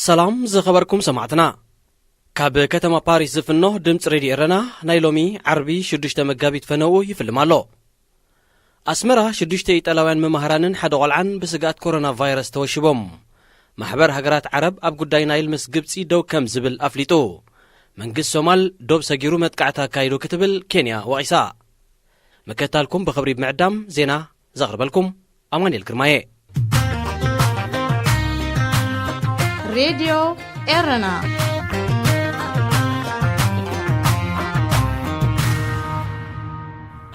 ሰላም ዝኸበርኩም ሰማዕትና። ካብ ከተማ ፓሪስ ዝፍኖ ድምፂ ሬድዮ ኤረና ናይ ሎሚ ዓርቢ ሽዱሽተ መጋቢት ፈነኡ ይፍልም ኣሎ። ኣስመራ ሽዱሽተ ኢጣልያውያን መማህራንን ሓደ ቆልዓን ብስግኣት ኮሮና ቫይረስ ተወሺቦም። ማሕበር ሃገራት ዓረብ ኣብ ጉዳይ ናይል ምስ ግብፂ ደው ከም ዝብል ኣፍሊጡ። መንግስቲ ሶማል ዶብ ሰጊሩ መጥቃዕቲ ኣካይዱ ክትብል ኬንያ ወቒሳ። ምክትታልኩም ብኽብሪ ብምዕዳም ዜና ዘቕርበልኩም ኣማኑኤል ግርማየ። ሬድዮ ኤረና።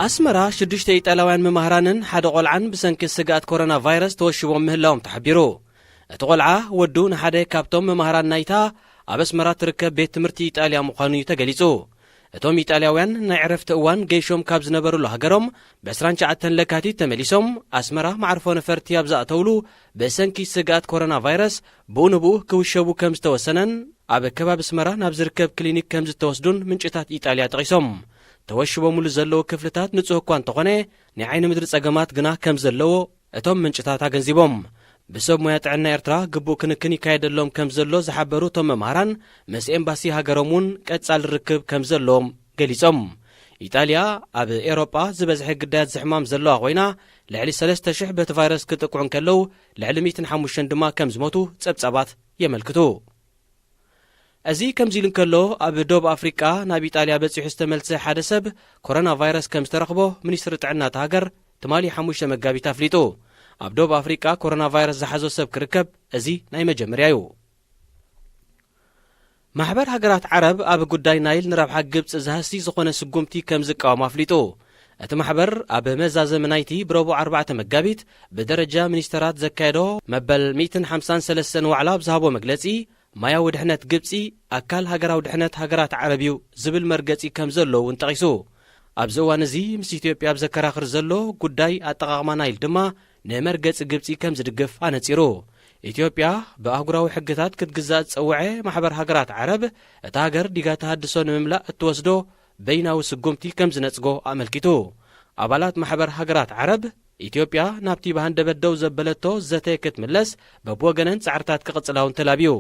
ኣስመራ ሽዱሽተ ኢጣልያውያን መማህራንን ሓደ ቆልዓን ብሰንኪ ስግኣት ኮሮና ቫይረስ ተወሺቦም ምህላዎም ተሓቢሩ። እቲ ቆልዓ ወዱ ንሓደ ካብቶም መማህራን ናይታ ኣብ ኣስመራ ትርከብ ቤት ትምህርቲ ኢጣልያ ምዃኑ እዩ ተገሊጹ። እቶም ኢጣልያውያን ናይ ዕረፍቲ እዋን ገይሾም ካብ ዝነበሩሉ ሃገሮም ብ ዕስራን ትሽዓተን ለካቲት ተመሊሶም ኣስመራ መዓርፎ ነፈርቲ ኣብ ዝኣተውሉ ብሰንኪ ስግኣት ኮሮና ቫይረስ ብኡ ንብኡ ክውሸቡ ከም ዝተወሰነን ኣብ ከባቢ ኣስመራ ናብ ዝርከብ ክሊኒክ ከም ዝተወስዱን ምንጭታት ኢጣልያ ጠቒሶም። ተወሽቦምሉ ዘለዉ ክፍልታት ንጹህ እኳ እንተኾነ ናይ ዓይኒ ምድሪ ጸገማት ግና ከም ዘለዎ እቶም ምንጭታት ኣገንዚቦም። ብሰብ ሞያ ጥዕና ኤርትራ ግቡእ ክንክን ይካየደሎም ከም ዘሎ ዝሓበሩ እቶም መምሃራን፣ ምስ ኤምባሲ ሃገሮም እውን ቀጻሊ ርክብ ከም ዘለዎም ገሊጾም። ኢጣልያ ኣብ ኤውሮጳ ዝበዝሐ ግዳያት ዝሕማም ዘለዋ ኮይና፣ ልዕሊ ሰለስተ ሽሕ በቲ ቫይረስ ክጥቅዑ እንከለዉ፣ ልዕሊ ሚእትን ሓሙሽተን ድማ ከም ዝሞቱ ጸብጻባት የመልክቱ። እዚ ከምዚ ኢሉ እንከሎ፣ ኣብ ዶብ ኣፍሪቃ ናብ ኢጣልያ በጺሑ ዝተመልሰ ሓደ ሰብ ኮሮና ቫይረስ ከም ዝተረኽቦ ሚኒስትሪ ጥዕና እታ ሃገር ትማሊ ሓሙሽተ መጋቢት ኣፍሊጡ። ኣብ ዶብ ኣፍሪቃ ኮሮና ቫይረስ ዝሓዞ ሰብ ክርከብ እዚ ናይ መጀመርያ እዩ። ማሕበር ሃገራት ዓረብ ኣብ ጉዳይ ናይል ንረብሓ ግብጺ ዝሃሲ ዝኾነ ስጉምቲ ከም ዝቃወም ኣፍሊጡ። እቲ ማሕበር ኣብ መዛዘሚ ናይቲ ብረቡዕ ኣርባዕተ መጋቢት ብደረጃ ሚኒስተራት ዘካየዶ መበል ሚእትን ሓምሳን ሰለስተን ዋዕላ ኣብ ዝሃቦ መግለጺ፣ ማያዊ ድሕነት ግብጺ ኣካል ሃገራዊ ድሕነት ሃገራት ዓረብ እዩ ዝብል መርገጺ ከም ዘሎ እውን ጠቒሱ። ኣብዚ እዋን እዚ ምስ ኢትዮጵያ ኣብ ዘከራኽር ዘሎ ጉዳይ ኣጠቓቕማ ናይል ድማ ንመርገጺ ግብጺ ከም ዝድግፍ ኣነጺሩ። ኢትዮጵያ ብኣህጉራዊ ሕግታት ክትግዛእ ዝጸውዐ ማሕበር ሃገራት ዓረብ፣ እታ ሃገር ዲጋ ተሃድሶ ንምምላእ እትወስዶ በይናዊ ስጉምቲ ከም ዝነጽጎ ኣመልኪቱ። ኣባላት ማሕበር ሃገራት ዓረብ፣ ኢትዮጵያ ናብቲ ብሃንደበት ደው ዘበለቶ ዘተ ክትምለስ በብወገነን ጻዕርታት ክቕጽላ እውን ተላብዩ።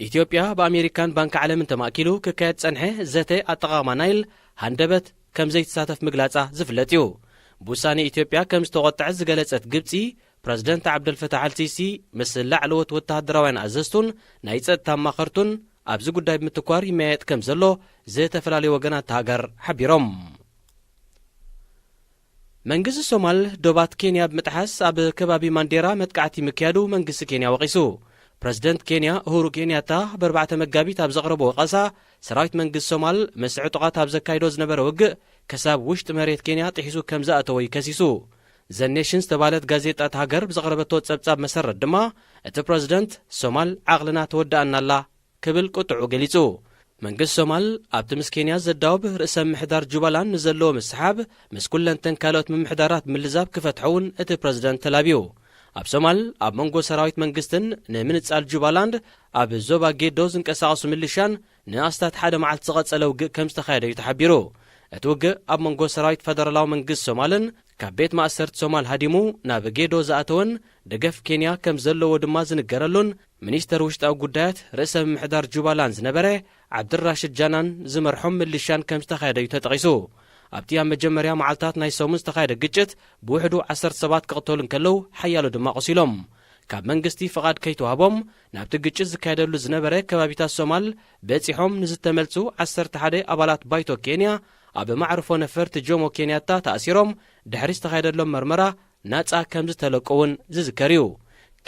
ኢትዮጵያ ብኣሜሪካን ባንክ ዓለምን ተማእኪሉ ክካየድ ጸንሐ ዘተ ኣጠቓቕማ ናይል ሃንደበት ከም ዘይትሳተፍ ምግላጻ ዝፍለጥ እዩ። ብውሳኔ ኢትዮጵያ ከም ዝተቖጥዐት ዝገለጸት ግብጺ፣ ፕረዚደንት ዓብደልፈታሕ ኣልሲሲ ምስ ላዕለዎት ወተሃደራውያን ኣዘዝቱን ናይ ጸጥታ ኣማኸርቱን ኣብዚ ጉዳይ ብምትኳር ይመያየጥ ከም ዘሎ ዝተፈላለዩ ወገናት እታ ሃገር ሓቢሮም። መንግስቲ ሶማል ዶባት ኬንያ ብምጥሓስ ኣብ ከባቢ ማንዴራ መጥቃዕቲ ምክያዱ መንግስቲ ኬንያ ወቒሱ። ፕረዚደንት ኬንያ ኡሁሩ ኬንያታ ብኣርባዕተ መጋቢት ኣብ ዘቕረቦ ወቐሳ፣ ሰራዊት መንግስቲ ሶማል ምስ ዕጡቓት ኣብ ዘካይዶ ዝነበረ ውግእ ክሳብ ውሽጢ መሬት ኬንያ ጥሒሱ ከም ዝኣተወ እዩ ከሲሱ። ዘ ኔሽን ዝተባህለት ጋዜጣ እታ ሃገር ብዘቕረበቶ ጸብጻብ መሰረት ድማ፣ እቲ ፕረዚደንት ሶማል ዓቕልና ተወዳኣና ኣላ ክብል ቁጥዑ ገሊጹ። መንግስቲ ሶማል ኣብቲ ምስ ኬንያ ዘዳውብ ርእሰ ምምሕዳር ጁባላንድ ንዘለዎ ምስሓብ፣ ምስ ኩለንተን ካልኦት ምምሕዳራት ብምልዛብ ክፈትሖ እውን እቲ ፕረዚደንት ተላብዩ። ኣብ ሶማል ኣብ መንጎ ሰራዊት መንግስትን ንምንጻል ጁባላንድ ኣብ ዞባ ጌዶ ዝንቀሳቐሱ ምልሻን ንኣስታት ሓደ መዓልቲ ዝቐጸለ ውግእ ከም ዝተኻየደ እዩ ተሓቢሩ። እቲ ውግእ ኣብ መንጎ ሰራዊት ፈደራላዊ መንግስቲ ሶማልን ካብ ቤት ማእሰርቲ ሶማል ሃዲሙ ናብ ጌዶ ዝኣተወን ደገፍ ኬንያ ከም ዘለዎ ድማ ዝንገረሉን ሚኒስተር ውሽጣዊ ጉዳያት ርእሰ ምምሕዳር ጁባላንድ ዝነበረ ዓብድራሽድ ጃናን ዝመርሖም ምልሻን ከም ዝተኻየደ እዩ ተጠቒሱ። ኣብቲ ኣብ መጀመርያ መዓልታት ናይ ሰሙን ዝተኻየደ ግጭት ብውሕዱ ዓሰርተ ሰባት ክቕተሉ እንከለዉ ሓያሎ ድማ ቆሲሎም። ካብ መንግስቲ ፍቓድ ከይተዋህቦም ናብቲ ግጭት ዝካየደሉ ዝነበረ ከባቢታት ሶማል በጺሖም ንዝተመልሱ ዓሰርተ ሓደ ኣባላት ባይቶ ኬንያ ኣብ ማዕርፎ ነፈርቲ ጆሞ ኬንያታ ተኣሲሮም ድሕሪ ዝተኻየደሎም መርመራ ናጻ ከም ዝተለቁ እውን ዝዝከር እዩ።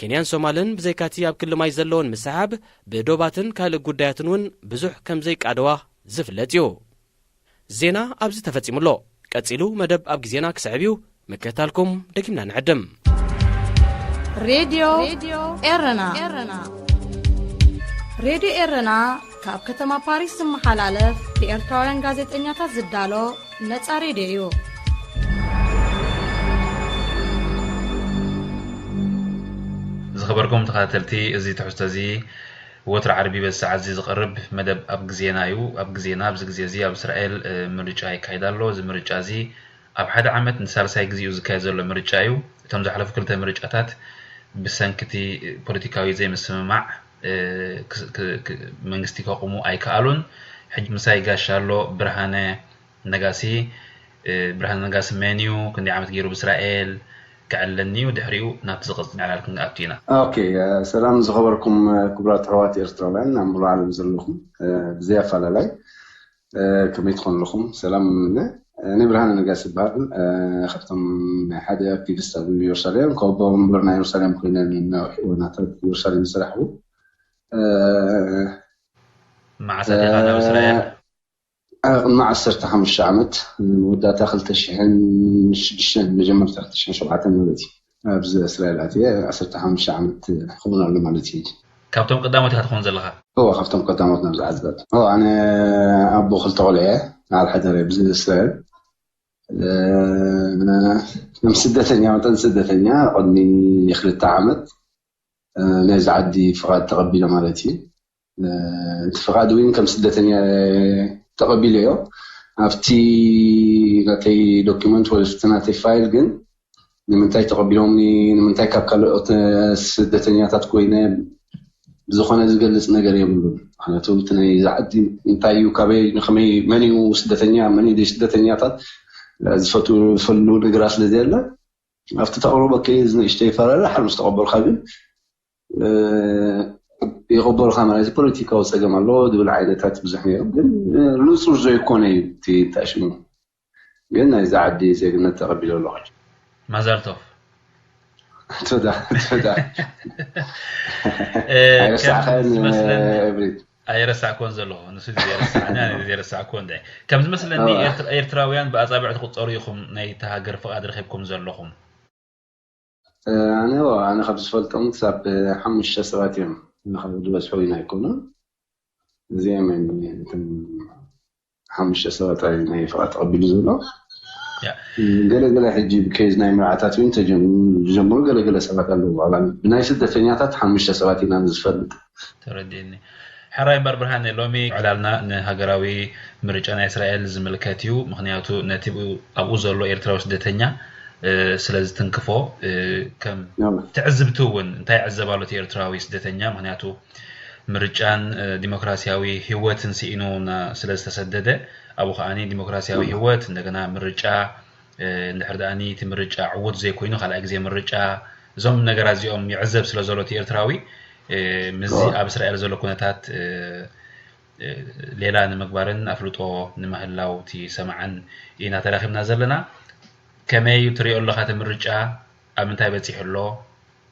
ኬንያን ሶማልን ብዘይካቲ ኣብ ክሊ ማይ ዘለወን ምስሓብ ብዶባትን ካልእ ጉዳያትን እውን ብዙሕ ከም ዘይቃደዋ ዝፍለጥ እዩ። ዜና ኣብዚ ተፈጺሙ ኣሎ። ቀጺሉ መደብ ኣብ ግዜና ክስዕብ እዩ። ምክትታልኩም ደጊምና ንዕድም። ሬድዮ ኤረና። ሬድዮ ኤረና ካብ ከተማ ፓሪስ ዝመሓላለፍ ብኤርትራውያን ጋዜጠኛታት ዝዳሎ ነጻ ሬድዮ እዩ። ዝኸበርኩም ተኸታተልቲ፣ እዚ ትሕዝቶ እዚ ወትሩ ዓርቢ በዚ ሰዓት እዚ ዝቐርብ መደብ ኣብ ግዜና እዩ። ኣብ ግዜና ኣብዚ ግዜ እዚ ኣብ እስራኤል ምርጫ ይካየድ ኣሎ። እዚ ምርጫ እዚ ኣብ ሓደ ዓመት ንሳልሳይ ግዜኡ ዝካየድ ዘሎ ምርጫ እዩ። እቶም ዝሓለፉ ክልተ ምርጫታት ብሰንኪ እቲ ፖለቲካዊ ዘይምስምማዕ መንግስቲ ከቑሙ ኣይከኣሉን። ሕጂ ምሳይ ጋሻ ኣሎ ብርሃነ ነጋሲ። ብርሃነ ነጋሲ መን እዩ? ክንደይ ዓመት ገይሩ ብእስራኤል? ክዕለኒ እዩ። ድሕሪኡ ናብቲ ዝቐጽል ዕላል ክንኣቱ ኢና። ኦኬ፣ ሰላም ዝኸበርኩም ክቡራት ኣሕዋት ኤርትራውያን ኣብ ሙሉእ ዓለም ዘለኹም ብዘይ ኣፈላላይ፣ ከመይ ትኾኑ ኣለኹም? ሰላም እምነ። እኔ ብርሃነ ነጋሲ ይበሃል። ካብቶም ናይ ሓደ ኣክቲቪስት ኣብ ኢየሩሳሌም ካብ ኣቦ መንበር ናይ ኢየሩሳሌም ኮይነ ነዊሕ እዋናት ኣብ ኢየሩሳሌም ዝሰራሕኩ። መዓስ ኣቲኻ ናብ እስራኤል? ኣብ ቅድሚ ዓሰርተ ሓሙሽተ ዓመት መወዳእታ ክልተ ሽሕን ሽዱሽተን መጀመርታ ክልተ ሽሕን ሸውዓተን ማለት እዩ። ኣብዚ እስራኤል ኣትየ ዓሰርተ ሓሙሽተ ዓመት ክኸውን ኣሎ ማለት እዩ። ካብቶም ቀዳሞት ኢኻ ትኾን ዘለኻ? እወ፣ ካብቶም ቀዳሞት ናብዚ ዓዘባት። እወ፣ ኣነ ኣቦ ክልተ ቆልዑ እየ። በዓል ሓዳር እየ። ብዚ እስራኤል ከም ስደተኛ መጠን ስደተኛ ቅድሚ ክልተ ዓመት ናይዚ ዓዲ ፍቓድ ተቐቢለ ማለት እዩ። እቲ ፍቓድ እውን ከም ስደተኛ ተቐቢለዮ። ኣብቲ ናተይ ዶክመንት ወይ ኣብቲ ናተይ ፋይል ግን ንምንታይ ተቐቢሎምኒ፣ ንምንታይ ካብ ካልኦት ስደተኛታት ኮይነ ብዝኾነ ዝገልፅ ነገር የብሉን። ምክንያቱ እቲ ናይ እዚ ዓዲ እንታይ እዩ፣ ካበይ፣ ንኸመይ፣ መን እዩ ስደተኛ፣ መን እዩ ስደተኛታት ዝፈትሉ ነገራት ስለ ዘየለ ኣብቲ ተቕርቦ ኬዝ ንእሽተይ ፈራርሕ ምስ ተቐበልካ ግን ይቕበሉኻ ማለት እዩ። ፖለቲካዊ ፀገም ኣለዎ ዝብል ዓይነታት ብዙሕ ነይሩ፣ ግን ንፁር ዘይኮነ እዩ እቲ እንታይ ሽሙ ግን ናይዚ ዓዲ ዜግነት ተቐቢለ ኣለኹ። ማዛልቶፍ ቶዳ ቶዳ ኣይረሳዕኻን እብሪት ኣይረሳዕኮን ዘለኹ ንሱ ዘይረሳዕና ዘይረሳዕኮ እንደ ከም ዝመስለኒ ኤርትራውያን ብኣጻብዕ ትቁጸሩ ኢኹም ናይ ተሃገር ፍቓድ ረኺብኩም ዘለኹም። ኣነ ኣነ ካብ ዝፈልጦም ክሳብ ሓሙሽተ ሰባት እዮም ንኸ ዝበዝሑ ኢና ኣይኮኑን። እዚኦም እዮም እቶም ሓሙሽተ ሰባት ጥራይ ናይ ፍቓድ ተቐቢሉ ዘሎ። ገለ ገለ ሕጂ ብኬዝ ናይ መርዓታት እውን ተጀምሩ ዝጀምሩ ገለ ገለ ሰባት ኣለዉ። ብናይ ስደተኛታት ሓሙሽተ ሰባት ኢና ዝፈልጥ። ተረዲእኒ። ሕራይ እምበር ብርሃነ፣ ሎሚ ዕላልና ንሃገራዊ ምርጫ ናይ እስራኤል ዝምልከት እዩ። ምኽንያቱ ነቲ ኣብኡ ዘሎ ኤርትራዊ ስደተኛ ስለ ዝትንክፎ፣ ከም ትዕዝብቲ እውን እንታይ ይዕዘብ ኣሎ እቲ ኤርትራዊ ስደተኛ? ምኽንያቱ ምርጫን ዲሞክራሲያዊ ህይወትን ስኢኑ ስለ ዝተሰደደ፣ ኣብኡ ከኣ ዲሞክራሲያዊ ህይወት፣ እንደገና ምርጫ፣ እንድሕር ደኣ እቲ ምርጫ ዕዉት ዘይኮይኑ፣ ካልኣይ ግዜ ምርጫ፣ እዞም ነገራት እዚኦም ይዕዘብ ስለ ዘሎ እቲ ኤርትራዊ፣ ምስዚ ኣብ እስራኤል ዘሎ ኩነታት ሌላ ንምግባርን ኣፍልጦ ንምህላው እቲ ሰማዕን ኢና ተራኺብና ዘለና። ከመይ ትሪኦ ኣለኻ እቲ ምርጫ? ኣብ ምንታይ በጺሑ ኣሎ?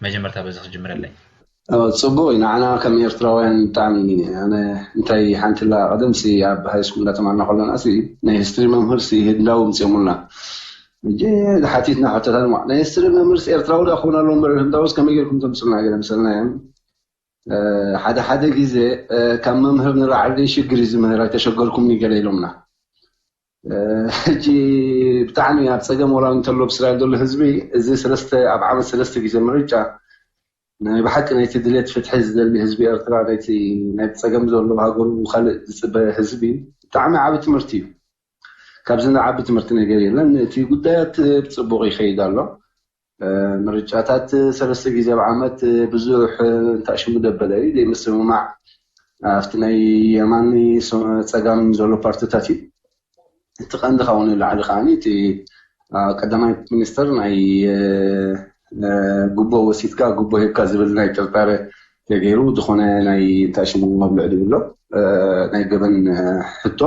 መጀመርታ በዚ ክጅምረለይ። ጽቡቕ እዩ። ንዓና ከም ኤርትራውያን ብጣዕሚ ኣነ እንታይ ሓንቲ ላ ቀደም ሲ ኣብ ሃይ ስኩል እንዳተማርና ከለና ሲ ናይ ሂስትሪ መምህር ሲ ህንዳዊ ምጽኦሙልና። እጂ ሓቲትና ሕቶታት ማ ናይ ሂስትሪ መምህር ሲ ኤርትራዊ ዳ ክኾን ኣለዎ እምበር ህንዳውስ ከመይ ጌርኩም ተምጽኡልና ገለ መሰልና እዮም። ሓደ ሓደ ግዜ ካብ መምህር ንላዕሊ ሽግር እዩ ዝምህር ኣይተሸገርኩም ገለ ኢሎምና። ሕጂ ብጣዕሚ ኣብ ፀገም ወላ እንተሎ ብእስራኤል ዘሎ ህዝቢ እዚ ሰለስተ ኣብ ዓመት ሰለስተ ግዜ ምርጫ ናይ ብሓቂ ናይቲ ድሌት ፍትሒ ዝደሊ ህዝቢ ኤርትራ ናይቲ ናይ ፀገም ዘሎ ሃገሩ ካልእ ዝፅበ ህዝቢ ብጣዕሚ ዓቢ ትምህርቲ እዩ። ካብዚ ንዓቢ ትምህርቲ ነገር የለን። እቲ ጉዳያት ብፅቡቕ ይኸይድ ኣሎ። ምርጫታት ሰለስተ ግዜ ኣብ ዓመት ብዙሕ እንታይ ሽሙ ደበለ እዩ ዘይምስምማዕ ኣብቲ ናይ የማን ፀጋም ዘሎ ፓርቲታት እዩ። እቲ ቀንዲ ካብኡ ንላዕሊ ከዓ እቲ ቀዳማይ ሚኒስትር ናይ ጉቦ ወሲድካ ጉቦ ሂብካ ዝብል ናይ ጥርጣረ ተገይሩ ዝኾነ ናይ እንታይ ሽሙ መብልዕ ድብሎ ናይ ገበን ሕቶ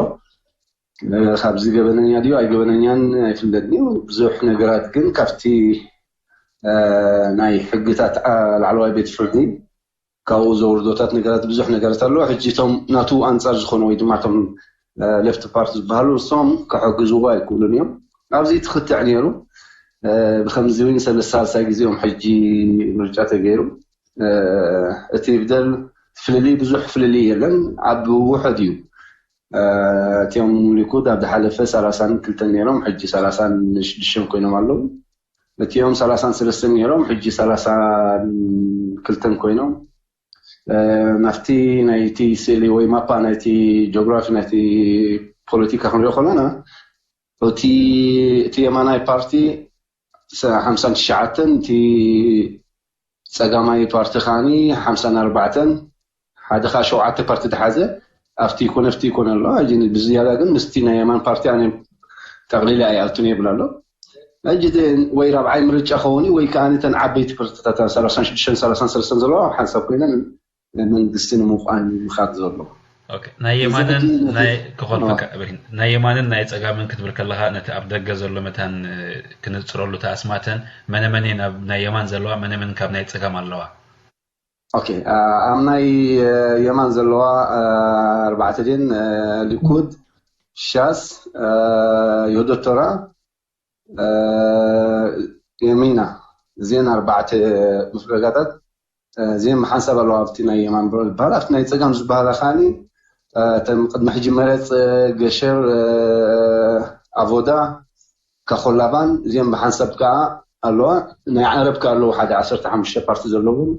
ካብዚ ገበነኛ ድዩ ኣይገበነኛን ኣይፍለጥን እዩ። ብዙሕ ነገራት ግን ካብቲ ናይ ሕግታት ላዕለዋይ ቤት ፍርዲ ካብኡ ዘውርዶታት ነገራት ብዙሕ ነገራት ኣለዎ። ሕጂ እቶም ናቱ ኣንጻር ዝኾኑ ወይ ድማ እቶም ሌፍት ፓርቲ ዝበሃሉ እሶም ክሕግዝዎ ኣይክእሉን እዮም። ኣብዚ ትኽትዕ ነይሩ። ብከምዚ እውን ሰለስተ ሳልሳይ ግዜኦም ሕጂ ምርጫ ተገይሩ እቲ ብደል ፍልልይ ብዙሕ ፍልልይ የለን። ኣብ ውሕድ እዩ። እቲኦም ሊኩድ ኣብ ዝሓለፈ ሰላሳን ክልተን ነይሮም፣ ሕጂ ሰላሳን ሽዱሽተን ኮይኖም ኣለዉ። እቲኦም ሰላሳን ሰለስተን ነይሮም፣ ሕጂ ሰላሳን ክልተን ኮይኖም። ናብቲ ናይቲ ስእሊ ወይ ማፓ ናይቲ ጂኦግራፊ ናይቲ ፖለቲካ ክንሪኦ ከለና እቲ እቲ የማናይ ፓርቲ ሓምሳን ትሽዓተን እቲ ጸጋማይ ፓርቲ ከዓኒ ሓምሳን ኣርባዕተን ሓደ ከዓ ሸውዓተ ፓርቲ ዝሓዘ ኣብቲ ይኮነ ኣብቲ ይኮነ ኣሎ። ሕጂ ብዝያዳ ግን ምስቲ ናይ የማን ፓርቲ ኣነ ጠቕሊለ ኣይኣቱን የብል ኣሎ። ሕጂ ወይ ራብዓይ ምርጫ ከውን ወይ ከዓ እተን ዓበይቲ ፓርቲታት ሰላሳን ሽዱሽተን ሰላሳን ሰለስተን ዘለዋ ሓንሳብ ኮይነን መንግስቲ ንምቋም ምኻድ ዘሎ። ናይ የማንን ናይ ክኾልፈካ ብሪን ናይ የማንን ናይ ፀጋምን ክትብል ከለካ ነቲ ኣብ ደገ ዘሎ መታን ክንፅረሉ ተኣስማተን መነመን ናብ ናይ የማን ዘለዋ መነመን ካብ ናይ ፀጋም ኣለዋ። ኦኬ ኣብ ናይ የማን ዘለዋ ኣርባዕተ ድን ሊኩድ፣ ሻስ፣ የህደት ተራ፣ የሚና፣ እዚን ኣርባዕተ ምፍለጋታት እዚን ብሓንሳብ ኣለዋ ኣብቲ ናይ የማን ዝበሃል። ኣብቲ ናይ ፀጋም ዝበሃላ ከዓኒ እተን ቅድሚ ሕጂ መረፅ፣ ገሸር፣ ኣቮዳ፣ ካኾላባን እዚኦም ብሓንሳብ ከዓ ኣለዋ። ናይ ዓረብ ከዓ ኣለዉ ሓደ ዓሰርተ ሓሙሽተ ፓርቲ ዘለዎም።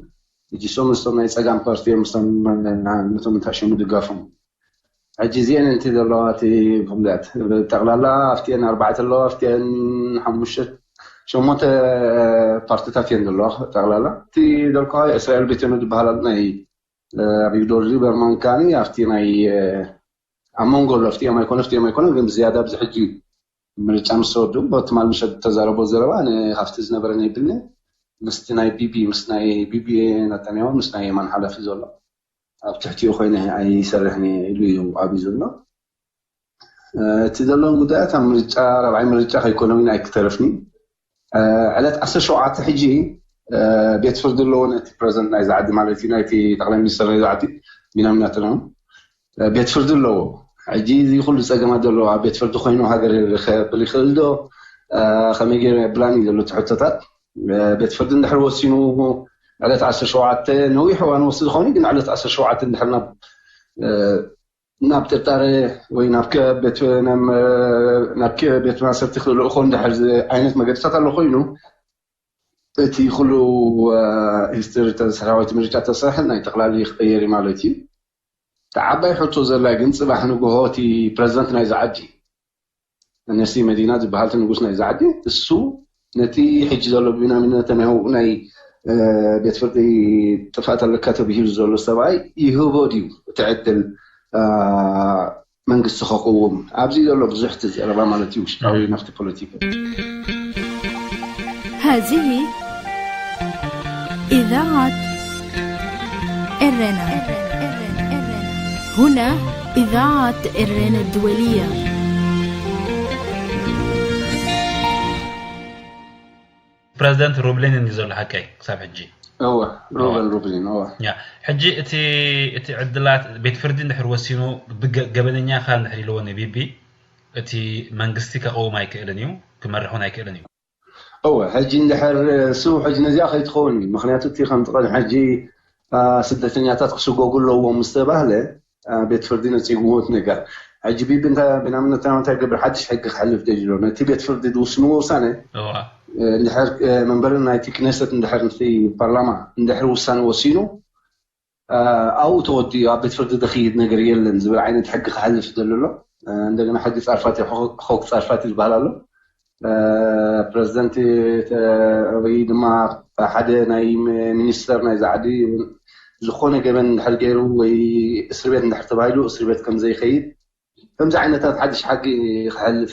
ሕጂ እሶም እሶም ናይ ፀጋም ፓርቲ እዮም እሶም ነቶም እንታይ ሽሙ ድጋፎም። ሕጂ እዚአን እንቲ ዘለዋ እቲ ፍሉያት ጠቕላላ ኣብቲአን ኣርባዕተ ኣለዋ ኣብቲአን ሓሙሽተ ሸሞንተ ፓርቲታት እየን ዘለዋ ጠቕላላ። እቲ ደልኳ እስራኤል ቤተኑ ዝበሃል ናይ ኣቪግዶር ሊበርማን ከዓኒ ኣብቲ ናይ ኣብ መንጎ ኣሎ ኣብቲኦም ኣይኮነ ኣብቲኦም ኣይኮነ ግን ብዝያዳ ኣብዚ ሕጂ ምርጫ ምስ ተወድኡ በትማል ምሸት ተዛረቦ ዘረባ ካብቲ ዝነበረ ናይ ብልኒ ምስቲ ናይ ቢቢ ምስ ናይ ቢቢ ነታንያሁ ምስ ናይ የማን ሓላፊ ዘሎ ኣብ ትሕቲኡ ኮይነ ኣይሰርሕን ኢሉ እዩ ኣብዩ ዘሎ። እቲ ዘለውን ጉዳያት ኣብ ምርጫ ራብዓይ ምርጫ ከይኮነ እውን ኣይክተርፍኒ። ዕለት ዓሰርተ ሸውዓተ ሕጂ ቤት ፍርዲ ኣለዎ ነቲ ፕረዚደንት ናይዚ ዓዲ ማለት እዩ ናይቲ ጠቅላይ ሚኒስትር ናይዚ ዓዲ ቢንያሚን ናታንያሁ ቤት ፍርዲ ኣለዎ። ሕጂ እዚ ኩሉ ፀገማት ዘለዎ ኣብ ቤት ፍርዲ ኮይኑ ሃገር ክብል ይኽእል ዶ? ከመይ ገይሩ የብላን እዩ ዘሎ እቲ ሕቶታት። ቤት ፍርዲ እንድሕር ወሲኑ ዕለት ዓሰርተ ሸውዓተ ነዊሕ እዋን ወስድ ዝኸውን ግን ዕለት ዓሰርተ ሸውዓተ እንድሕር ናብ ናብ ጥርጣረ ወይ ናብ ቤት ማእሰርቲ ክልእኮ እንድሕር ዓይነት መገድታት ኣሎ ኮይኑ እቲ ኩሉ ሂስትሪ ሰራዊት ምርጫ ተሰርሐ ናይ ጠቅላሊ ክቀየር ማለት እዩ። ተዓባይ ሕቶ ዘላ ግን ፅባሕ ንግሆ እቲ ፕረዚደንት ናይዚ ዓዲ ነሲ መዲና ዝበሃል ንጉስ ናይዚ ዓዲ እሱ ነቲ ሕጂ ዘሎ ቢንያሚን ነታንያሁ ናይ ቤት ፍርዲ ጥፍኣት ኣለካ ተባሂሉ ዘሎ ሰብኣይ ይህቦ ድዩ እቲ ዕድል መንግስቲ ከቅውም ኣብዚ ዘሎ ብዙሕ እቲ ዘረባ ማለት እዩ ውሽጣዊ ናብቲ ፖለቲካ هذه إذاعة إرنا هنا إذاعة إرنا الدولية ፕረዚደንት ሩብሊን እንዲ ዘሎ ሓቀይ ክሳብ ሕጂ እወ ሩበን ሩብሊን እወ ያ ሕጂ እቲ እቲ ዕድላት ቤት ፍርዲ እንድሕር ወሲኑ ገበነኛ ካ እንድሕር ኢልዎ ንቢቢ እቲ መንግስቲ ከቀውም ኣይክእልን እዩ ክመርሕ እውን ኣይክእልን እዩ እወ ሕጂ እንድሕር እሱ ሕጂ ነዚኣ ከይትኸውን እዩ ምክንያቱ እቲ ከም ትቐን ሕጂ ስደተኛታት ክስጎጉ ኣለዎም ምስ ተባህለ ቤት ፍርዲ ነፂግዎ እቲ ነገር ሕጂ ቢቢ እንታይ ቢንያሚን ነታንያሁ እንታይ ገብር ሓድሽ ሕጊ ክሕልፍ ደልዩ ኣሎ ነቲ ቤት ፍርዲ ዝውስንዎ ውሳነ እዋ እንድሕር መንበሪ ናይቲ ክነሰት እንድሕር ፓርላማ እንድሕር ውሳነ ወሲኑ ኣብኡ ተወዲኡ ኣብ ቤት ፍርዲ ዝኽይድ ነገር የለን ዝብል ዓይነት ሕጊ ክሓልፍ ዝደሊ ኣሎ እንደገና ሕጊ ፃርፋት ሆክ ፃርፋት ዝበሃል ኣሎ ፕረዚደንት ወይ ድማ ሓደ ናይ ሚኒስተር ናይ ዛዕዲ ዝኾነ ገበን እንድሕር ገይሩ ወይ እስር ቤት እንድሕር ተባሂሉ እስር ቤት ከም ዘይኸይድ ከምዚ ዓይነታት ሓድሽ ሓጊ ክሓልፍ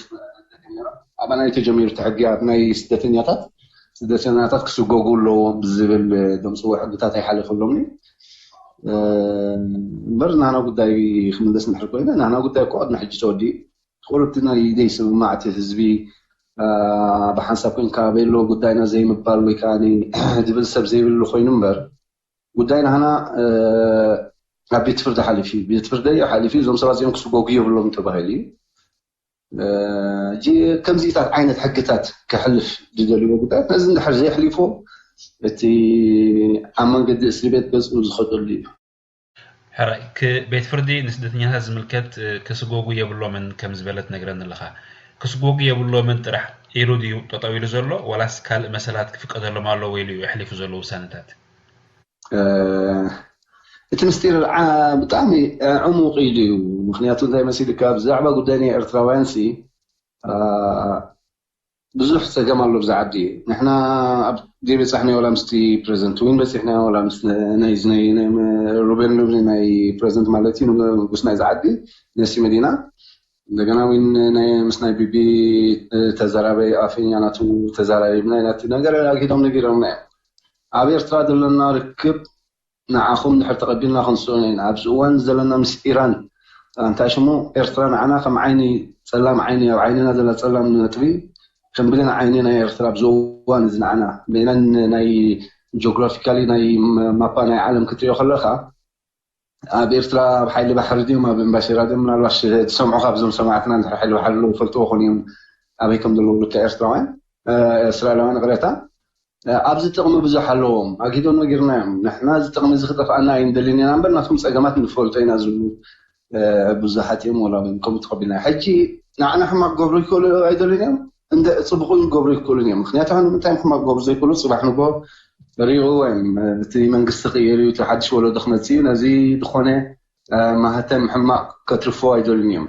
ኣባናይ ተጀሚሩ እቲ ሕጊ ኣብ ናይ ስደተኛታት ስደተኛታት ክስጎጉ ኣለዎም ብዝብል ደምፅዎ ሕግታት ኣይሓለፈሎምን እምበር ናና ጉዳይ ክምለስ ንድሕር ኮይነ ናና ጉዳይ እኮ ቅድሚ ሕጂ ተወዲኡ ቁርብቲ ናይ ዘይስምማዕ እቲ ህዝቢ ብሓንሳብ ኮይንካ ኣበይ ኣለዎ ጉዳይና ዘይምባል ወይ ከዓ ዝብል ሰብ ዘይብሉ ኮይኑ እምበር ጉዳይ ናህና ኣብ ቤት ፍርዲ ሓሊፉ እዩ ቤት ፍርዲ እዩ ሓሊፉ እዞም ሰባት እዚኦም ክስጎጉ የብሎም ተባሂሉ እዩ ከምዚታት ዓይነት ሕግታት ክሕልፍ ዝደልዎ ጉዳያት ነዚ እንድሕር ዘየሕሊፎ እቲ ኣብ መንገዲ እስሪ ቤት ገፅኡ ዝኸደሉ እዩ ሕራይ ቤት ፍርዲ ንስደተኛታት ዝምልከት ክስጎጉ የብሎምን ከም ዝበለት ነግረኒ ኣለኻ ክስጎጉ የብሎምን ጥራሕ ኢሉ ድዩ ጠጠው ኢሉ ዘሎ ዋላስ ካልእ መሰላት ክፍቀደሎም ኣለዎ ኢሉ እዩ ኣሕሊፉ ዘሎ ውሳነታት እቲ ምስጢር ብጣዕሚ ዕሙቕ ኢሉ እዩ ምክንያቱ እንታይ መሲልካ ብዛዕባ ጉዳይ ናይ ኤርትራውያን ሲ ብዙሕ ጸገም ኣሎ ብዛ ዓዲ። ንሕና ኣብ ዘይበጻሕናዮ ዋላ ምስቲ ፕረዚደንት ዊን በጺሕናዮ፣ ዋላ ምስ ናይ ናይ ናይ ሩቤን ሉብሊ ናይ ፕረዚደንት ማለት እዩ፣ ንጉስ ናይዛ ዓዲ፣ ነሲ መዲና። እንደገና ዊን ናይ ምስ ናይ ቢቢ ተዘራበይ ኣፈኛ ናቱ ተዘራሪብና ኢና። እቲ ነገር ኣግሂዶም ነጊሮምና እዮም። ኣብ ኤርትራ ዘለና ርክብ ንዓኹም ድሕር ተቐቢልና ክንስእኖ ኢና። ኣብዚ እዋን ዘለና ምስ ኢራን፣ እንታይ ሽሙ፣ ኤርትራ ንዓና ከም ዓይኒ፣ ጸላም ዓይኒ፣ ኣብ ዓይንና ዘላ ጸላም ነጥቢ ከም ብሌን ዓይኒ ናይ ኤርትራ ኣብዚ እዋን እዚ ንዓና። ብሌን ናይ ጂኦግራፊካሊ ናይ ማፓ ናይ ዓለም ክትሪኦ ከለኻ፣ ኣብ ኤርትራ ኣብ ሓይሊ ባሕሪ ድዮም ኣብ ኤምባሲራ ድዮም? ምናልባሽ ትሰምዑ ካብዞም ሰማዕትና እንድሕር ሓይሊ ባሕሪ ኣለዉ ፈልጥዎ ኾን እዮም ኣበይ ከም ዘለዉ ልካ ኤርትራውያን፣ እስራኤላውያን ቅሬታ ኣብዚ ጥቕሚ ብዙሕ ኣለዎም። ኣጊዶ ነጊርና እዮም። ንሕና እዚ ጥቕሚ እዚ ክጠፍኣና ኣይንደልን ኢና እምበር ናቶም ጸገማት ንፈልጦ ኢና ዝብሉ ብዙሓት እዮም። ወላ እውን ከምኡ ተቐቢልና ሕጂ ንዓና ሕማቕ ክገብሩ ይክእሉ ኣይደልን እዮም፣ እንደ ጽቡቕ ክገብሩ ይክእሉን እዮም። ምክንያቱ ንምንታይ ሕማቕ ክገብሩ ዘይክእሉ? ጽባሕ ንጎ ሪኡ ወይም እቲ መንግስቲ ክቕየር እዩ፣ እቲ ሓድሽ ወለዶ ክመጽእ እዩ። ነዚ ዝኾነ ማህተም ሕማቕ ከትርፎ ኣይደልን እዮም።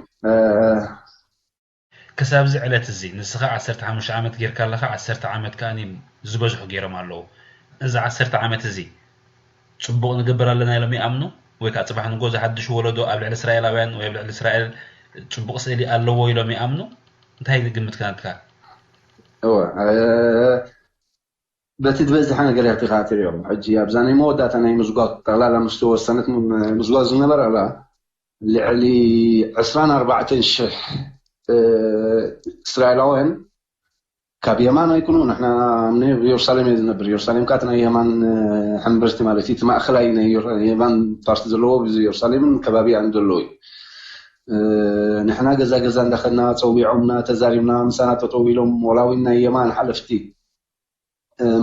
ክሳብ እዚ ዕለት እዚ ንስኻ ዓሰርተ ሓሙሽተ ዓመት ጌርካ ኣለኻ፣ ዓሰርተ ዓመት ከኣ ዝበዝሑ ገይሮም ኣለዉ። እዚ ዓሰርተ ዓመት እዚ ጽቡቕ ንገብር ኣለና ኢሎም ይኣምኑ? ወይ ከዓ ጽባሕ ንጎ ዝሓድሽ ወለዶ ኣብ ልዕሊ እስራኤላውያን ወይ ኣብ ልዕሊ እስራኤል ጽቡቕ ስእሊ ኣለዎ ኢሎም ይኣምኑ? እንታይ ግምት ከናትካ? እወ በቲ ዝበዝሐ ነገር ያትኻ ትሪኦም። ሕጂ ኣብዛ ናይ መወዳእታ ናይ ምዝጓግ ጠቕላላ ምስ ተወሰነት ምዝጓግ ዝነበረ ኣላ ልዕሊ ዕስራን ኣርባዕተን ሽሕ እስራኤላውያን ካብ የማን ኣይኩኑ። ንሕና ኣብ ኢየሩሳሌም እየ ዝነብር። ኢየሩሳሌም ካት ናይ የማን ሕምብርቲ ማለት እዩ። እቲ ማእኸላይ ናይ የማን ፓርቲ ዘለዎ ኢየሩሳሌምን ከባቢኣን ዘለዎ እዩ። ንሕና ገዛ ገዛ እንዳኸድና ፀዊዖምና፣ ተዛሪብና፣ ምሳና ጠጠው ኢሎም ወላዊን ናይ የማን ሓለፍቲ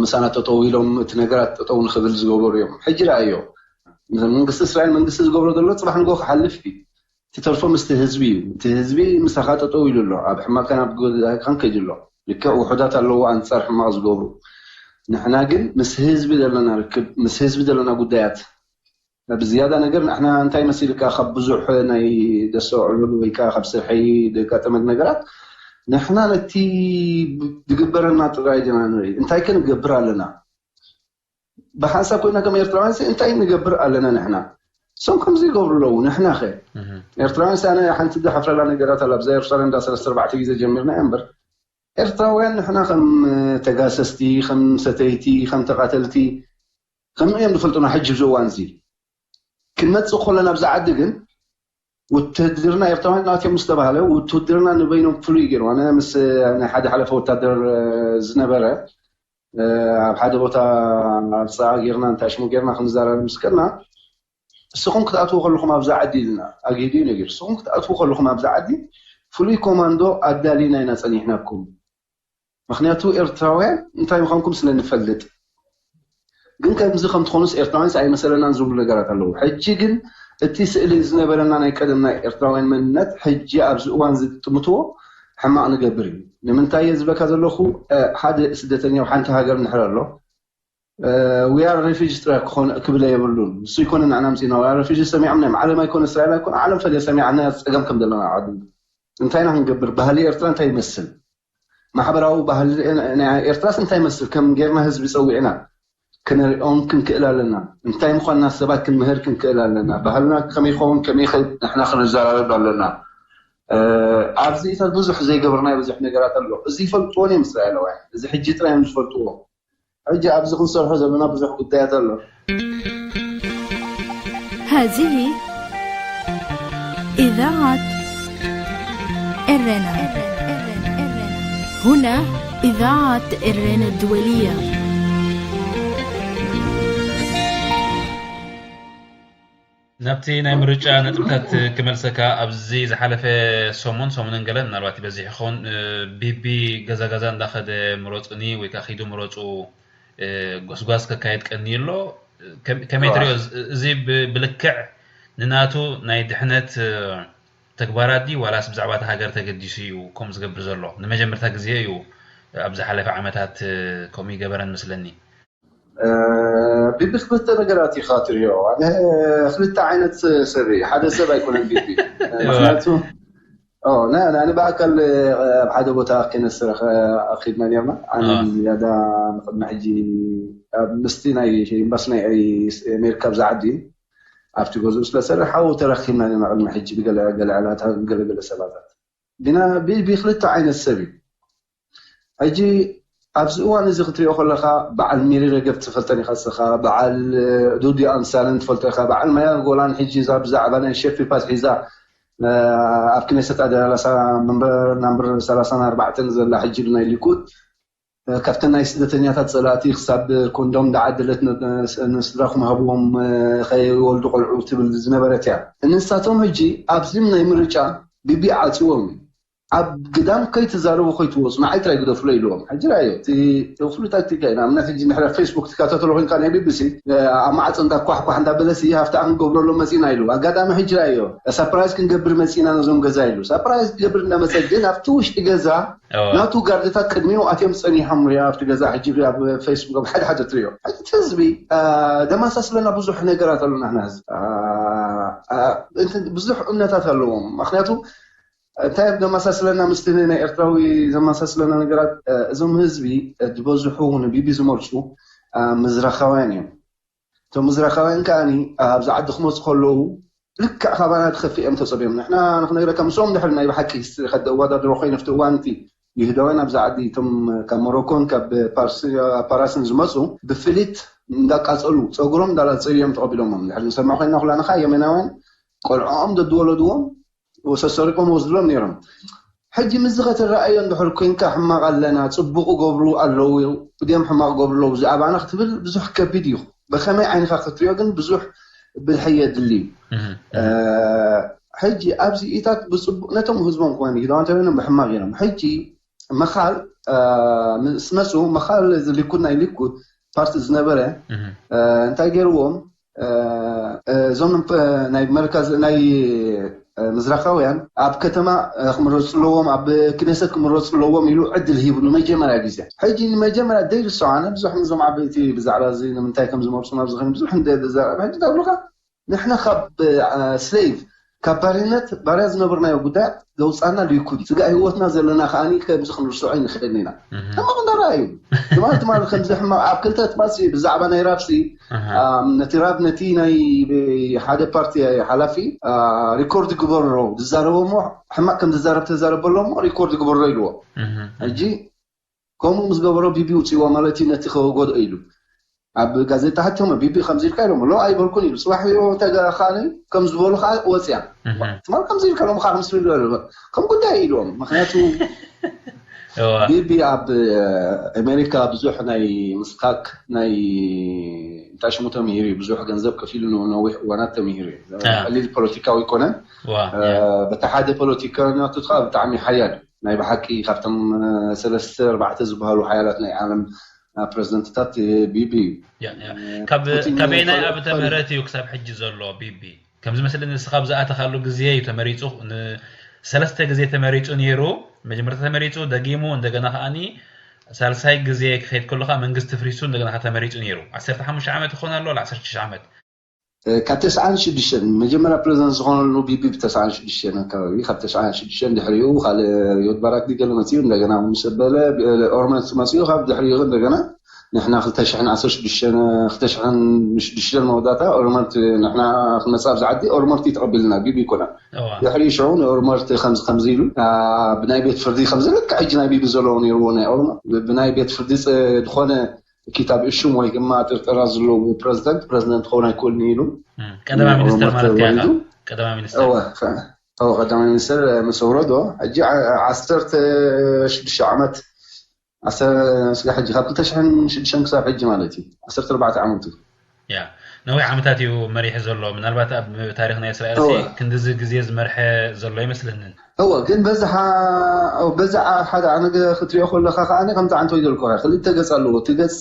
ምሳና ጠጠው ኢሎም እቲ ነገራት ጠጠው ንክብል ዝገበሩ እዮም። ሕጂ ረኣዮ መንግስቲ እስራኤል መንግስቲ ዝገብሮ ዘሎ ፅባሕ ንጎ ክሓልፍ እዩ። ትተርፎ ምስቲ ህዝቢ እዩ። እቲ ህዝቢ ምሳኻ ጠጠው ኢሉ ኣሎ። ኣብ ሕማቅካን ኣብ ጎዳእካን ከይዱ ኣሎ። ልክዕ ውሑዳት ኣለዉ ኣንፃር ሕማቅ ዝገብሩ። ንሕና ግን ምስ ህዝቢ ዘለና ርክብ ምስ ህዝቢ ዘለና ጉዳያት ብዝያዳ ነገር ንሕና እንታይ መሲልካ ካብ ብዙሕ ናይ ደሰ ዕሉል ወይ ከዓ ካብ ስርሐይ ዘጋጠመት ነገራት ንሕና ነቲ ዝግበረና ጥራይ ዲና ንርኢ እንታይ ከ ንገብር ኣለና ብሓንሳብ ኮይና ከም ኤርትራውያን እንታይ ንገብር ኣለና ንሕና እሶም ከምዚ ይገብሩ ኣለዉ ንሕና ኸ ኤርትራውያን ኣነ ሓንቲ ዝሓፍረላ ነገራት ኣላ ብዛ ኤርትራውያን እንዳ ሰለስተ ኣርባዕተ ግዜ ጀሚርና እያ እምበር ኤርትራውያን ንሕና ከም ተጋሰስቲ ከም ሰተይቲ ከም ተቃተልቲ ከምኡ እዮም ዝፈልጡና ሕጂ ኣብዚ እዋን እዚ ክንመፅእ ከለና ኣብዚ ዓዲ ግን ውትህድርና ኤርትራውያን ኣትዮም ምስ ተባህለ ውትህድርና ንበይኖም ፍሉይ ገይሩ ኣነ ምስ ናይ ሓደ ሓለፈ ወታደር ዝነበረ ኣብ ሓደ ቦታ ኣብ ፀኣ ጌርና እንታይ ሽሙ ጌርና ክንዘራረብ ምስ ከድና እስኹም ክትኣትዉ ከለኹም ኣብዚ ዓዲ ኢልና ኣግሂዱ እዩ ነጊሩ እስኹም ክትኣትዉ ከለኹም ኣብዚ ዓዲ ፍሉይ ኮማንዶ ኣዳሊና ኢና ፀኒሕናኩም ምኽንያቱ ኤርትራውያን እንታይ ምዃንኩም ስለ ንፈልጥ ግን ከምዚ ከም ትኾኑስ ኤርትራውያንስ ኣይመሰለናን ዝብሉ ነገራት ኣለዉ። ሕጂ ግን እቲ ስእሊ ዝነበረና ናይ ቀደም ናይ ኤርትራውያን መንነት ሕጂ ኣብዚ እዋን ዝጥምትዎ ሕማቕ ንገብር እዩ። ንምንታይ እየ ዝበካ ዘለኹ ሓደ ስደተኛ ኣብ ሓንቲ ሃገር እንድሕር ኣሎ we are refugee ጥራይ ክኾን ክብለ የብሉን። ንሱ ይኮነ ንዕና ኣምፂእና we are refugee ሰሚዖም ናይ ዓለም ኣይኮነ እስራኤል ኣይኮነ ዓለም ፈልየ ሰሚዓ ናይ ፀገም ከም ዘለና ዓዱ እንታይ ኢና ክንገብር ባህሊ ኤርትራ እንታይ ይመስል ማሕበራዊ ባህሊ ናይ ኤርትራስ እንታይ ይመስል ከም ጌርና ህዝቢ ፀዊዕና ክነሪኦም ክንክእል ኣለና እንታይ ምኳንና ሰባት ክንምህር ክንክእል ኣለና ባህልና ከመይ ይኸውን ከመይ ይኸይድ ንሕና ክንዘራረብ ኣለና ኣብዚታት ብዙሕ ዘይገብርናዮ ብዙሕ ነገራት ኣሎ እዚ ይፈልጥዎን እዮም እስራኤላውያን እዚ ሕጂ ጥራይ እዮም ዝፈልጥዎ ሕጂ ኣብዚ ክንሰርሖ ዘለና ብዙሕ ጉዳያት ኣሎ هذه إذاعة إرنا هنا إذاعة إرنا الدولية ናብቲ ናይ ምርጫ ነጥብታት ክመልሰካ ኣብዚ ዝሓለፈ ሰሙን ሰሙንን ገለ ምናልባት ይበዝሕ ይኸውን ቢቢ ገዛ ገዛ እንዳኸደ ምረፁኒ ወይ ከዓ ኪዱ ምረፁ ጎስጓስ ከካየድ ቀንዩ ኣሎ ከመይ ትሪኦ እዚ ብልክዕ ንናቱ ናይ ድሕነት ተግባራት ድዩ ዋላስ ብዛዕባ እቲ ሃገር ተገዲሱ እዩ ከምኡ ዝገብር ዘሎ ንመጀመርታ ግዜ እዩ ኣብ ዝሓለፈ ዓመታት ከምኡ ይገበረን መስለኒ ቢቢ ክልተ ነገራት ኢኻ ትሪኦ ኣነ ክልተ ዓይነት ሰብ ሓደ ሰብ ኣይኮነን ቢቢ ምክንያቱ ኦ፣ ና-፣ ና-፣ ኣነ ብኣካል፣ እ፣ ኣብ ሓደ ቦታ ከይነስረኸ ኣኺድና ነርና። ኣነ ኣዎ። ብዝያዳ ንቕድሚ ሕጂ ኣብ ምስቲ ናይ ኤምባሲ ናይ ኣሜሪካ ኣብዚ ዓዲ ኣብቲ ገዝኡ ስለ ዝሰርሕ ሓው ተራኺብና ነርና ቅድሚ ሕጂ ብገለ ገለ ዕላታት፣ ብገለ ገለ ሰባታት። ግና ቢ-፣ ብክልተ ዓይነት ሰብ እዩ። ሕጂ ኣብዚ እዋን እዚ ክትሪኦ ከለኻ በዓል ሚሪ ረገብ ትፈልጠን ኢኻ ንስኻ፣ በዓል፣ እ፣ ዱዲ ኣምሳልን ትፈልጦ ኢኻ፣ በዓል ማያ ጎላን ሕጂ እዛ ብዛዕባ ናይ ሸፊፓት ሒዛ፣ እ፣ ኣብ ክነሰት ኣደላላሳ መንበር ናምበር ሰላሳን ኣርባዕተን ዘላ ሕጂ ብናይ ሊኩድ፣ እ፣ ካብተን ናይ ስደተኛታት ጸላእቲ ክሳብ ኮንዶም እንዳዓደለት ን-፣ ን-፣ ንስድራኹም ሃብዎም፣ እ፣ ከይወልዱ ቆልዑ ትብል ዝነበረት እያ። ንሳቶም ሕጂ ኣብዚም ናይ ምርጫ ቢቢ ዓጽዎም እዩ። ኣብ ግዳም ከይትዛረቡ ከይትወፁ ንዓይ ጥራይ ግደፉለይ ኢልዎም። ሕጂ ራእዮ እቲ እቲ ኩሉ ታክቲካ ኢና። ኣብነት ሕጂ ንሕና ፌስቡክ ትከታተሎ ኮይንካ ናይ ቢቢሲ ኣብ ማዕፀ እንዳ ኳሕኳሕ እንዳበለሲ ሃፍታ ክንገብረሎም መፂና ኢሉ። ኣጋጣሚ ሕጂ ራእዮ ሳፕራይዝ ክንገብር መፂና ነዞም ገዛ ኢሉ። ሳፕራይዝ ክገብር እንዳመፀ ግን ኣብቲ ውሽጢ ገዛ እዋ። ናቱ ጋርድታት ቅድሚኡ ኣትዮም ፀኒሖም ሪኣ ኣብቲ ገዛ ሕጂ ኣብ ፌስቡክ ኣብ ሓደ ሓደ ትሪኦ። ሕጂ እቲ ህዝቢ፣ አ፣ ደማሳስለና ብዙሕ ነገራት ኣሎ ናህና ህዝቢ። አ፣ አ፣ እንትን ብዙሕ እምነታት ኣለዎም። ምክንያቱ እንታይ ደማሳስለና ምስቲ ናይ ኤርትራዊ ዘመሳስለና ነገራት፣ እ፣ እዞም ህዝቢ፣ እ፣ ዝበዝሑ ንቢቢ ዝመርጹ፣ እ፣ ምዝራኻውያን እዮም። እቶም ምዝራኻውያን ከኣኒ ኣብዚ ዓዲ ክመጹ ከለዉ ልክዕ ካባና ክኸፍእ እዮም ተጸብዮም። ንሕና ንኽነግረካ ምስኦም ድሕሪ ናይ ብሓቂ ሂስትሪ ከደዋዳድሮ ኮይነ ኣብቲ እዋን እቲ ይሁዳውያን ኣብዚ ዓዲ እቶም ካብ ሞሮኮን ካብ ፓርስ-፣ ፓራስን ዝመጹ ብፍሊት እንዳቃጸሉ ጸጉሮም እንዳላጸዩ እዮም ተቐቢሎሞም። ድሕሪ ንሰምዕ ኮይንና ኩላና ከኣ የመናውያን ቆልዕኦም ደድወለድዎም ወሰሰሪቆም ወስድሎም ነይሮም። ሕጂ ምስዚ ከተረኣዮ እንድሕር ኮንካ ሕማቕ ኣለና፣ ጽቡቕ ገብሩ ኣለዉ፣ እድዮም ሕማቕ ገብሩ ኣለዉ፣ ብዛዕባና ክትብል ብዙሕ ከቢድ እዩ። ብኸመይ ዓይንኻ ክትሪኦ ግን ብዙሕ ብልሒ የድሊ እዩ። እህ፣ እ፣ ሕጂ ኣብዚ ኢታት ብጽቡቕ ነቶም ህዝቦም ክኾኑ ይደዋ እንተበይኖም ብሕማቕ እዮም። ሕጂ መኻል፣ እ፣ ምስ መጹ መኻል እዚ ሊኩድ ናይ ሊኩድ ፓርቲ ዝነበረ፣ እህ። እ፣ እንታይ ገይርዎም? እ፣ እዞም ፕ-፣ ናይ መርካዝ ናይ፣ እ፣ ምዝራኻውያን ኣብ ከተማ፣ እ፣ ክምረጹ ኣለዎም፣ ኣብ ክነሰት ክምረጹ ኣለዎም ኢሉ ዕድል ሂቡ ንመጀመርያ ግዜ። ሕጂ ንመጀመርያ ደይርሶ ኣነ ብዙሕ ንዞም ዓበይቲ ብዛዕባ እዚ ንምንታይ ከም ዝመርጹ ናብ ዝኸኑ ብዙሕ እንደ ዝዛረብ ሕጂ ዳብሉኻ ንሕና ካብ፣ እ፣ ስሌቭ ካብ ባርነት ባርያ ዝነበርናዮ ጉዳይ ዘውፃና ሊኩድ እዩ። ስጋ ህይወትና ዘለና ከኣኒ ከምዚ ክንርስዖ ኣይንኽእልን ኢና። እህ። ሕማቕ እንዳረኣዩ ትማል ትማል ከምዚ ሕማቕ ኣብ ክልተ ትማልሲ ብዛዕባ ናይ ራብሲ ኣሃ። ኣም፣ ነቲ ራብ ነቲ ናይ ሓደ ፓርቲ ሓላፊ፣ አ፣ ሪኮርድ ግበሮ ዝዛረቦ እሞ ሕማቕ ከም ዝዛረብ ተዛረበሎ እሞ ሪኮርድ ግበሮ ኢልዎ። እህ፣ እህ። ሕጂ ከምኡ ምስ ገበሮ ቢቢ ውፅዎ ማለት እዩ ነቲ ከወጎድኦ ኢሉ ኣብ ጋዜጣ ሓቲሞ ቢቢ ከምዚ ኢልካ ኢሎም ሎ ኣይበልኩን ኢሉ ፅባሕ ቢሮ ተጋኻኒ ከም ዝበሉ ከዓ ወፅያ እህ። ትማል ከምዚ ኢልካ ሎም ከዓ ምስ ከም ጉዳይ ኢልዎም ምክንያቱ እዋ። ቢቢ ኣብ ኣሜሪካ ብዙሕ ናይ ምስካክ ናይ እንታይ ሽሙ ተምሂሩ እዩ። ብዙሕ ገንዘብ ከፊሉ ን-፣ ነዊሕ እዋናት ተምሂሩ እዩ። አ። ቀሊል ፖለቲካዊ ኣይኮነን። ዋ፣ እ፣ ያ። በቲ ሓደ ፖለቲካዊ ናቱ ከዓ ብጣዕሚ ሓያል እዩ። ናይ ብሓቂ ካብቶም፣ እ፣ ሰለስተ ኣርባዕተ ዝበሃሉ ሓያላት ናይ ዓለም፣ እ፣ ፕረዚደንትታት፣ እ፣ ቢቢ እዩ። ያ፣ ያ። እ፣ ካብ፣ ፑቲን ካበየናይ ፈለ-፣ ዓመተ ፈለ- ምህረት እዩ ክሳብ ሕጂ ዘሎ ቢቢ? ከም ዝመስለኒ ንስኻ ኣብ ዝኣተኻሉ ግዜ እዩ ተመሪጹ፣ ን-፣ ሰለስተ ግዜ ተመሪጹ ነይሩ። መጀመርታ ተመሪጹ፣ ደጊሙ፣ እንደገና ከኣኒ ሳልሳይ ግዜ ክኸይድ ከሎ ከኣ መንግስቲ ፍሪሱ፣ እንደገና ከኣ ተመሪጹ ነይሩ። ዓሰርተ ሓሙሽተ ዓመት ይኾን ኣሎ፣ ወላ ዓሰርተ ሽዱሽተ ዓመት? እ፣ ካብ ተስዓን ሽዱሽተን፣ መጀመርያ ፕረዚደንት ዝኾነሉ ቢቢ ብ ተስዓን ሽዱሽተን ኣካባቢ፣ ካብ ተስዓን ሽዱሽተን ድሕሪኡ ካልእ ሪዮድ ባራክ ድገለ መጺኡ፣ እንደገና ምስ በለ፣ ብ-፣ ኦርመርት መጺኡ፣ ካብ ድሕሪኡ እንደገና ንሕና ክልተ ሽሕን ዓሰርተ ሽዱሽተን፣ ክልተ ሽሕን ሽዱሽተን መወዳእታ ኦርመርት ንሕና ክንመጽእ ኣብዚ ዓዲ ኦርመርት እዩ ተቐቢልና፣ ቢቢ ኣይኮነን። እዋ። ድሕሪ ሽዑ ንኦርመርት ከምዚ ከምዚ ኢሉ፣ አ፣ ብናይ ቤት ፍርዲ ከምዚ ልክዕ ሕጂ ናይ ቢቢ ዘለዎ ነይርዎ ናይ ኦርመርት፣ ብ-፣ ብናይ ቤት ፍርዲ ጸ-፣ ዝኾነ ኪታብ እሹም ወይ ድማ ጥርጠራ ዘለዎ ፕረዚደንት፣ ፕረዚደንት ክኸውን ኣይክእልን እዩ ኢሉ። እም፣ ቀዳማይ ሚኒስተር ንኦርመርት ማለት ከኣ ኢኻ? ወሪዱ። ቀዳማይ ሚኒስተር። እወ፣ ከ-፣ እወ፣ ቀዳማይ ሚኒስተር ምስ ኣውረዶ፣ ሕጂ ዓ-፣ ዓሰርተ ሽዱሽተ ዓመት ኣሰ-፣ ስጋ ሕጂ ካብ ክልተ ሽሕን ሽዱሽተን ክሳብ ሕጂ ማለት እዩ። ዓሰርተ ኣርባዕተ ዓመቱ። ያ፣ ነዊሕ ዓመታት እዩ መሪሑ ዘሎ። ምናልባት ኣብ ታሪኽ ናይ እስራኤል እወ። ክንድዚ ግዜ ዝመርሐ ዘሎ ኣይመስለንን። እወ፣ ግን በዚ ሓ-፣ በዚ ዓ-፣ ሓደ ነገር ክትሪኦ ከለኻ ከኣ ከምቲ ዓንተ ወይ ዘልኮ ክልተ ገጽ ኣለዎ። እቲ ገጽ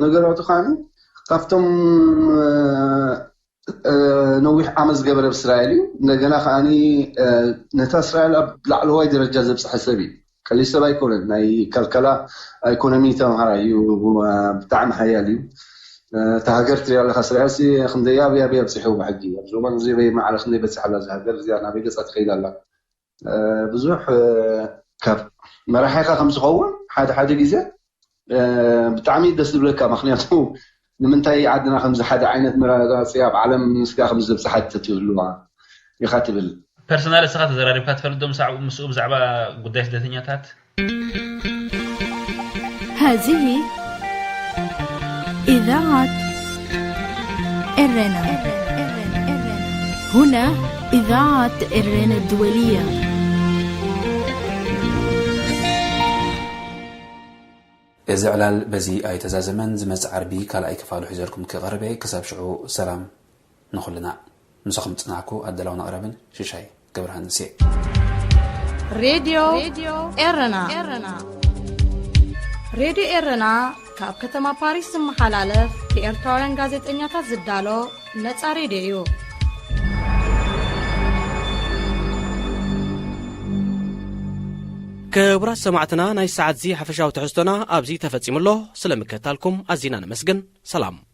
ነገራቱ ከኣ ካብቶም፣ እ፣ እ፣ ነዊሕ ዓመት ዝገበረ ኣብ እስራኤል እዩ። እንደገና ከኣኒ፣ እ፣ ነታ እስራኤል ኣብ ላዕለዋይ ደረጃ ዘብጽሐ ሰብ እዩ። ቀሊል ሰብ ኣይኮነን። ናይ ከልከላ ኢኮኖሚ ተምሃራይ እዩ። እ፣ ብጣዕሚ ሓያል እዩ። እ፣ እታ ሃገር ትሪኣ ኣለኻ፣ እስራኤል ሲ ክንደይ ኣበይ ኣበይ ኣብጺሕዎ ብሕጂ። ኣብዚ እዋን እዚ ኣበይ ማዕረ ክንደይ በጺሓ ኣላ እዛ ሃገር እዚኣ፣ ናበይ ገጻ ትኸይድ ኣላ? ብዙሕ ካብ መራሒኻ ከም ዝኸውን ሓደ ሓደ ግዜ ብጣዕሚ ደስ ዝብለካ። ምክንያቱ ንምንታይ ዓድና ከምዚ ሓደ ዓይነት መረጋፂ ኣብ ዓለም ንስጋ ከም ዝበፅሓት ትብልዋ ኢኻ ትብል። ፐርሰናል እስኻ ተዘራሪብካ ትፈልጥ ዶ ምስኡ ብዛዕባ ጉዳይ ስደተኛታት? هذه إذاعة إرنا. هنا إذاعة إرنا الدولية. እዚ ዕላል በዚ ኣይተዛዘመን። ዝመጽእ ዓርቢ ካልኣይ ክፋሉ ሒዘልኩም ክቐርብ እየ። ክሳብ ሽዑ ሰላም ንኹልና። ምሳኹም ዝጸናሕኩ ኣዳላውን ኣቕራብን ሽሻይ ገብረሃንስ እየ። ሬድዮ ኤረና። ሬድዮ ኤረና ካብ ከተማ ፓሪስ ዝመሓላለፍ ብኤርትራውያን ጋዜጠኛታት ዝዳሎ ነጻ ሬድዮ እዩ። ክቡራት ሰማዕትና፣ ናይ ሰዓት እዚ ሓፈሻዊ ትሕዝቶና ኣብዚ ተፈጺሙ ኣሎ። ስለምክትታልኩም ኣዚና ነመስግን። ሰላም።